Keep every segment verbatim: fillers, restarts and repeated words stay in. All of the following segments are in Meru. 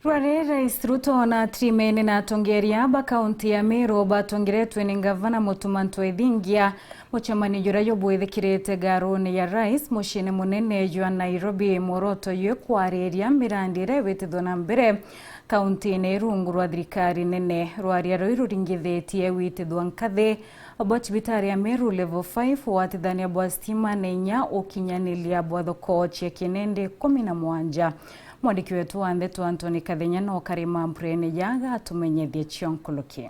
Rwari Rais Ruto na tirimene na atongeria ba kaunti ya Meru batongeretwe ni Ngavana Mutuma M'Ethingia. Mucemanio juria jubwithikirite ngaruni ya Rais muciini munene jwa Nairobi, mworoto jwi kwariria mirandi iria iwitithwa na mbere kauntiine rungu rwa thirikari nene. Rwaria ruu ruringithitie witithwa nkathi bwa cibitari ya Meru Level five, watithania bwa stima na inya ukinyaniria bwa thoko cia kinende kumi na mugwanja. Mwandiki wetu wa ndeto Anthony Kathenya no kari mamburene ja agatumenyethia cio nkuluki.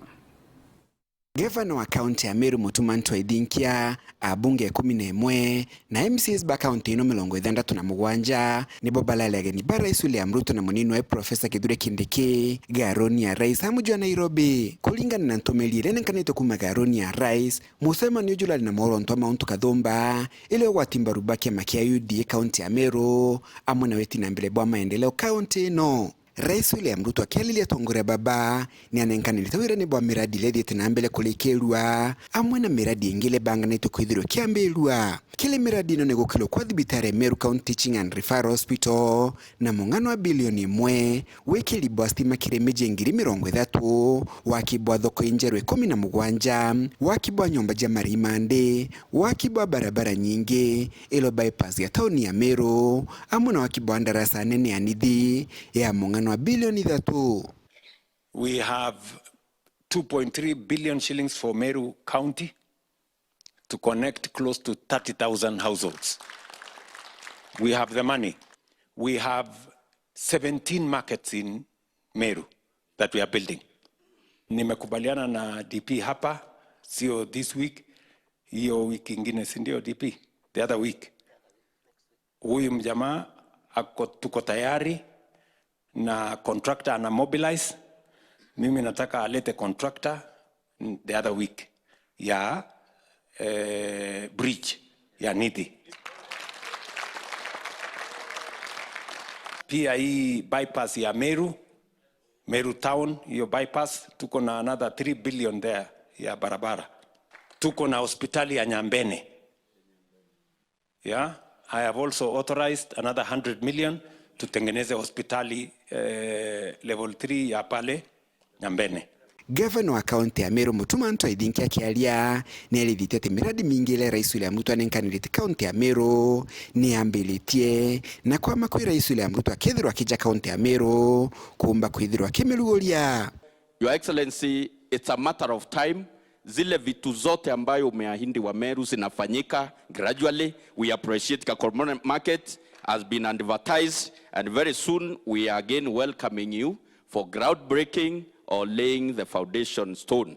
Gavana wa kaunti ya Meru Mutuma M'Ethingia, abunge kumi na imwe na M C As ba kaunti ino mirongo ithandatu na mugwanja nibo barari ageni ba Rais William Ruto na munini wae Professor Kithure Kindiki ngaruni ya Rais amu jwa Nairobi. Kuringana na ntumiri iria inenkanitwe kuuma ngaruni ya Rais, mucemanio uju urari na mworonto wa mauntu kathumba, ile ugwati mbaru ba kiama kia U D A kaunti ya Meru, amwe na witi na mbere bwa maendeleo kaunti ino. Rais William Ruto akiariria atongoria baba, ni anenkanirite wirane bwa miradi iria ithiite na mbere kurikirua, amwe na miradi ingi iria ibanganitwe kwithirwa ikiambirua. Kiri miradi ino ni gukirwa kwa thibitari ya Meru County Teaching and Referral Hospital na mung'ano wa bilioni imwe, wikiri bwa stima kiri miji ngiri mirongo ithatu, waki bwa thoko injeru ikumi na mugwanja, waki bwa nyomba ja marimandi, waki bwa barabara nyingi, ilo bypass ya tauni ya Meru, amwe na waki bwa ndarasa nene ya nithi ya mung'ano wa bilioni ithatu. We have two point three billion shillings for Meru County to connect close to thirty thousand households. We have the money. We have seventeen markets in Meru that we are building. Nimekubaliana na D P hapa, sio this week, hiyo wiki ingine, si ndio, D P? The other week. Huyu mjamaa ako, tuko tayari na contractor ana mobilize. Mimi nataka alete contractor, mm, the other week ya, eh, bridge ya Nithi. Pia hii bypass ya Meru, Meru town, hiyo bypass, tuko na another three billion there ya barabara. Tuko na hospitali ya Nyambene. Yeah, I have also authorized another hundred million tutengeneze hospitali, eh, level three ya pale Nyambene. Gavana wa kaunti ya Meru Mutuma M'Ethingia akiaria, ni arithite ati miradi mingi iria Rais William Ruto anenkanirite kaunti ya Meru ni yambiritie, na kwama kwi Rais William Ruto akethirwa akija kaunti ya Meru, kuumba kwithirwa akimiruguria. Your Excellency, it's a matter of time. Zile vitu zote ambayo umeahidi wa Meru zinafanyika gradually. We appreciate Kakomore Market has been advertised, and very soon we are again welcoming you for groundbreaking or laying the foundation stone.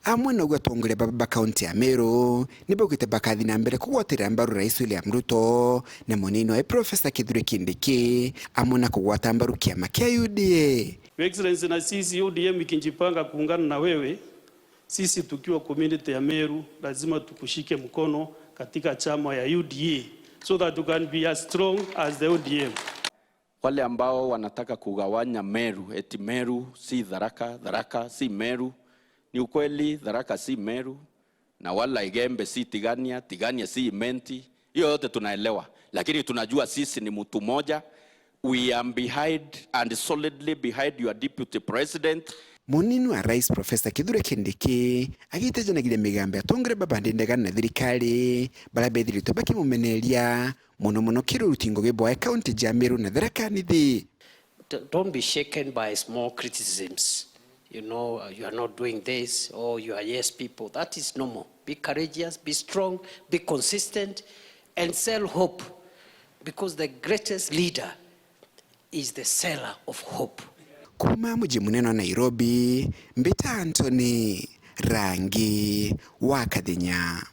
Amwe na uguo atongoria baba ba kaunti ya Meru ni baugite bakathi na mbere kugwatira mbaru Rais William Ruto na munini wae Professor Kithure Kindiki, amwe na kugwata mbaru kiama kia U D A. Your Excellency, na sisi U D M ikijipanga kuungana na wewe, sisi tukiwa community ya Meru, lazima tukushike mkono katika chama ya U D A, so that you can be as strong as the O D M. Wale ambao wanataka kugawanya Meru, eti Meru si Tharaka, Tharaka si Meru, ni ukweli Tharaka si Meru, na wala Igembe si Tigania, Tigania si Imenti. Hiyo yote tunaelewa, lakini tunajua sisi ni mtu moja. We are behind and solidly behind your deputy president. Munini wa Rais Professor Kithure Kindiki agitejanagiria migambo ya atongoria baba bandi ndegana na thirikari, baria bethiritwe bakimumeneria, mono mono kiri uruti ngugi bwae kaunti ja Meru na Tharaka Nithi. D-, don't be shaken by small criticisms. You know, uh, you are not doing this, or you are yes people. That is normal. Be courageous, be strong, be consistent, and sell hope, because the greatest leader is the seller of hope. Kuuma muji munene wa Nairobi, mbita Anthony Rangi wa Kathenya.